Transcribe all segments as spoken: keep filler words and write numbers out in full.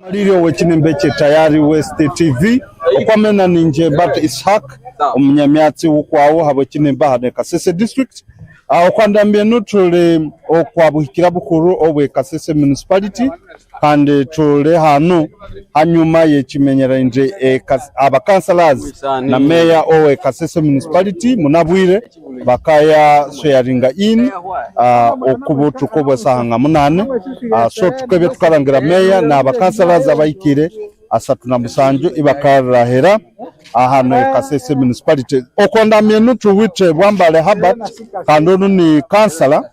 Maliri ow'ekinimba ekye Tayari West T V, okwamena ninje Bata Ishak, omunyamyatsi w'ukwawu habw'ekinimba hano e Kasese District. Ah, okwandambya enu tuli okwa buhikira bukuru obwe Kasese Municipality, kandi tuli hano hanyuma y'ekiminyerero indi e Kas-, aba councillors na mayor owe Kasese Municipality munabwire bakaya swearinga in, ah, oku buthuku bw'esaha nga munane. Ah, so tukabya tukalangira meya n'aba councillors abahikire asatu na musanju ibakalahira ahano e Kasese Municipality. Oko ndambi enu thuwithe Bwambale Herbert, kandi onu ni councillor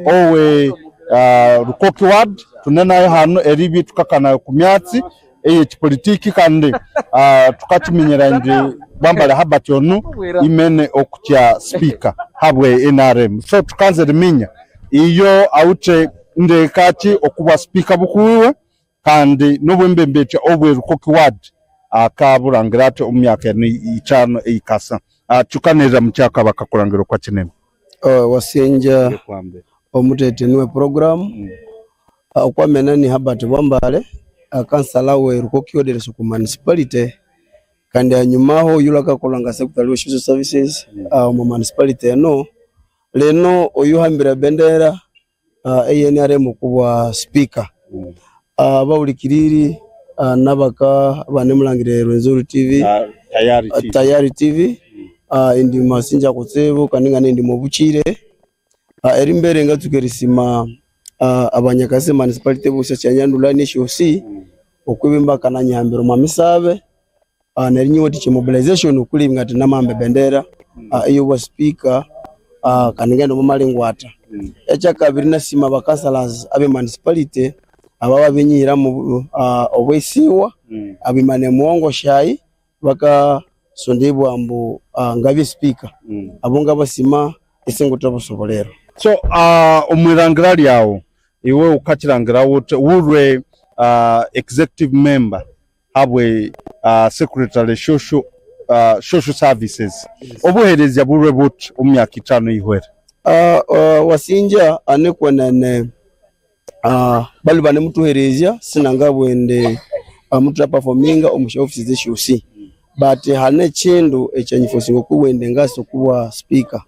owe, ah, Rukoki Ward. Thune nayo hano eribya thukakanaya oku myatsi ey'ekipolitiki, kandi, ah, thukakiminyira indi Bwambale Herbert onu imene okutya speaker habwe N R M. So thukanza eriminya iyo awithe ndekaki okubwa speaker bukuwiwe, kandi n'obwembembetya obwe Rukoki Ward akabulangira athi omu myaka eno ithano eyikasa. Ah, thukanira mukyaka bakakulangira okwa kinene. Uh, wasinja omuteteni we program. Mm. Ah, okwamena ni Herbert Bwambale, akansala we Rukoki Ward Municipality, kandi hanyumaho yulwe akakolha nga secretary we social services, mm, ah, omu municipality eno. Lino oyuhambire bendera, ah, eye N R M kubwa speaker. Mm. Ah, abawulikiriri, ah, nabaka banemulangire Rwenzori T V, ah, Tayari ah, T V. Tayari T V. Mm. Ah, indi masinja kutsibu kandi ngane indi mobukire. Ah, erimbere ngatsuka erisima, ah, abanyakasese municipality bosi ekyanyandulani esyosi, mm, okwibimba kananyihambira omwa misabe, ah, nerinyuwathikya mobilization okulibya ngathi namahamba ebendera, mm, ah, eyobwa speaker, ah, kandi ngende omo malingwata. Mm. Ekyakabiri nasima aba councillors abe municipality aba babinyihiramu, ah, obwisiwa, mm, abimana emuhongo syayi bakasondibwa ambu, ah, ngabye speaker. Mm. Abo ngabasima isingutha busobolero. So, ah, omwirangira lyawu iwe wukakirangira wuthi wulwe, ah, executive member habwe, ah, secretary social, ah, social services. Yes. Obuherezya bulwe buthi omu myaka ithanu eyihwere? Ah, ah, wasinja anikwenene, ah, balwe banemutuherezya sinangabugha indi, ah, muthuthaperforminga omu sya offices esyosi, but hane ekindu ekyanyifosinga okubugha indi ngasa okubwa speaker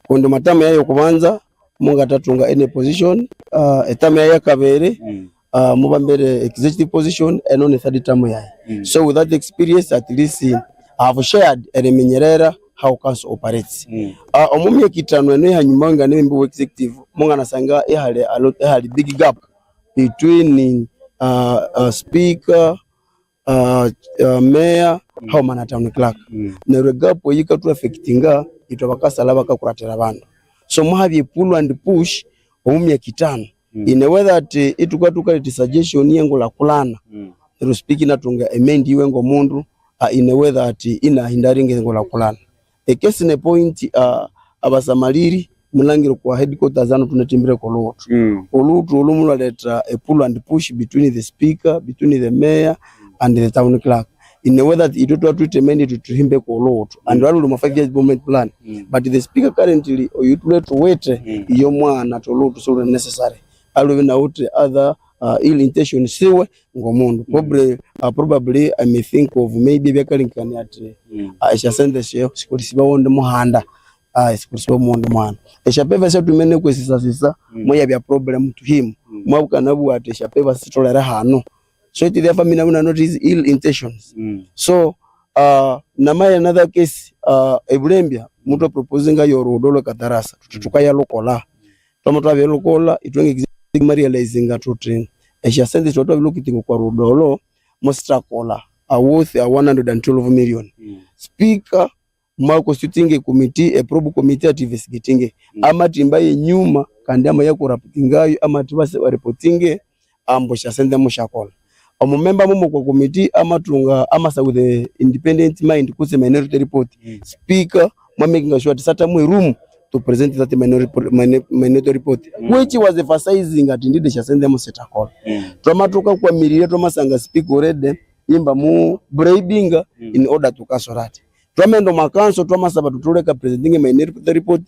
kundi omwa term yayi yokubanza mungathathunga any position, ah, eterm yayi eyakabiri, mm, ah, mubambire executive position, eno ni third term yayi. Mm. So with that experience, at least I have shared eriminyerera how council operates. Mm. Ah, omu myaka ithanu eno eyahanyuma nganimember wa executive, munganasanga ihali a lot, ihali big gap between, ah, ah, speaker, ah, ah, mayor, mm, hauma na town clerk. Mm. Neryo egap eyi yikathu affectinga ithwe abakasala bakakuratira abandu. So muhabya pull and push omu myaka ithanu. Mm. In a way that, eh, ithukabya thukaleta suggestion yengulhakulhana. Mm. Neryo speaker inathunga emendi yiwe ngomundu, ah, in a way that inahindaringa engulhakulhana. Ekesi ne point, ah, abasamaliri mulangire okwa headquarters hanu thunathimbire ko olhughuthu. Mm. Olhughuthu olwo mulwaletha a pull and push between the speaker, between the mayor and the town clerk. In a way that ithwe twathuwithe emendi thuhimbeko olhughuthu. And, mm, lwalhuli omwa five years development plan. Mm. But the speaker currently oyu thulwe thuwithe, mm, iyo mwana olhughuthu silhuli necessary. Alwe inawithe other, uh, ill intentions siwe ngomundu. Mm. Probably, uh, probably I may think of maybe ebyakalengekania athi, mm, uh, esyasente esyo sikolesibawa ondi muhanda, uh, sikolesibawa ondi muhanda. Esyapeva esyathwimene kwesisasisa, mm, moyabya problem to him. Mm. Mwabukanabuwa athi esyapeva sitholere hano. So it therefore mean not his ill intentions. Mm. So, uh, namaya another case, uh, ebulembya mutwa proposinga yo rudo lwe Katarasa tuti tukayalhukola. Twama twabirikolha ithwe nge executive ma realizinga thuthi esyasente syethu twabirilocatinga okwa rudolo mosithakolha a worth a one hundred and twelve million. Mm. Speaker mwa constituting a committee, a probe committee ati investigating, mm, amathimba yenyuma kandi amayakuraptingayo amathi base reporting ambu esyasente musyakolha. Omumemba mumo okwa committee amathunga amasa with the independent mind kutse minority report. Mm. Speaker mwamakinga sure ati sathamu eroom to present that minority, minor-, minority report, mm, which was emphasizing ati indeed esyasente musithakolha. Mm. Twamathoka kwamirire twamasanga speaker already imba mu bribinga, mm, in order to cancel that. Twamaghenda omwa council twamasaba thuthi thuleka presenting minority report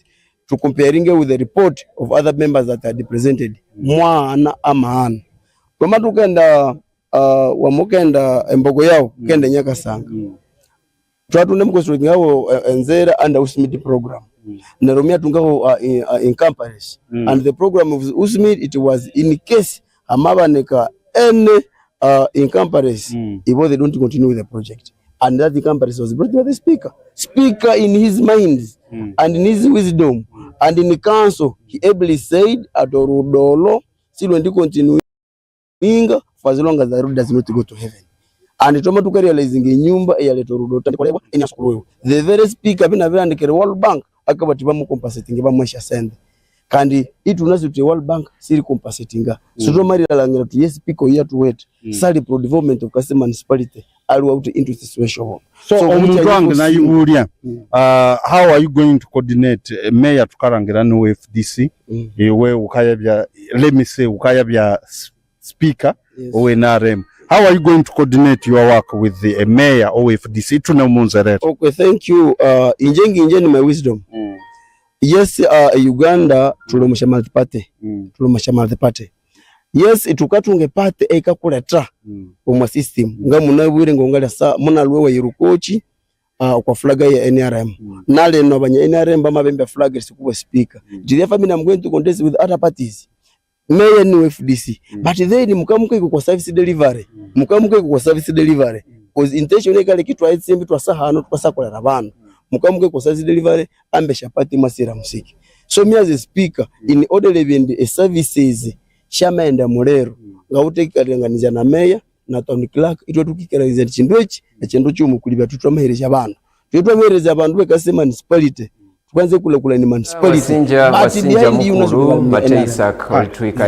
to comparing with the report of other members that had presented. Mm. Mwaghana amaghana. Twamathoka enda uh, wamukenda embogo yawu, mm, kenda Nyakasanga. Mm. Twatunda mukonstructingaho, eh, enzira under Usmid program. Mm. Neryo myatungaho, uh, in, uh, incomparacy. Mm. And the program of Usmid, it was in case hamabanika any, uh, incomparacy, mm, ibo they don't continue with the project. And that incomparacy was brought by the speaker. Speaker in his mind, mm, and in his wisdom, mm, and in council, he ably said ati orudolo silwendi continue inga for as long as the road does not go to heaven. And twama tukarealizinga enyumba eyaleta orudota ndikolebwa enyasukulwewa. The very speaker binabirandikira World Bank akabati bamucompensating bamwesha sente. Kandi itunasi tuti World Bank siri compensatinga. Mm. So twamarilhalangira tuti yes speaker oyatuwete. Mm. Sali pro development of Kasese municipality. Ali out into situation. So, so omuntu anginayibulya, mm, uh, how are you going to coordinate, eh, mayor tukarangira ni F D C? Mm. Iwe ukayabya, let me say, ukayabya s-, speaker, yes, owe N R M. How are you going to coordinate your work with the, eh, mayor owe F D C? Tune munzerere. Okay, thank you. Uh, inje nginje ni my wisdom. Mm. Yes, uh, Uganda tuli omusha multi party. Mm. Tuli omusha multi party. Yes, itukatunga epate eyikakuleta, mm, omwa system. Mm. Nga munabwire ngo ngalya sa munalwe wayirukoki, ah, okwa flag ya N R M. Mm. Nalino abanya N R M bamabembe flag esikubwa speaker. Mm. It therefore mean I'm going to contest with other parties. Mayor ni F D C. Mm. But then mukamukeka kwa service delivery. Mm. Mukamukeka kwa service delivery. Mm. 'Cause intention ekale kitwa itsimbi twasahano twasakolera abantu. Mm. Mukamukeka kwa service delivery, ambesha party masira musiki. So me as a speaker, mm, in order ebindi e services syamaghenda muliro, mm, ngawuthekikanganizya na mayor na town clerk, ithwe thukikanganizya ekindu eki, ekindu ky'omukuli bethu thwamaherezya abandu. Ithwe thwabiherezya abandu b'e Kasese municipality, thukanza ekulhakulhania municipality. Wasingya, but wasingya behind you mukulu, nasyo Mate Isaac, olithwika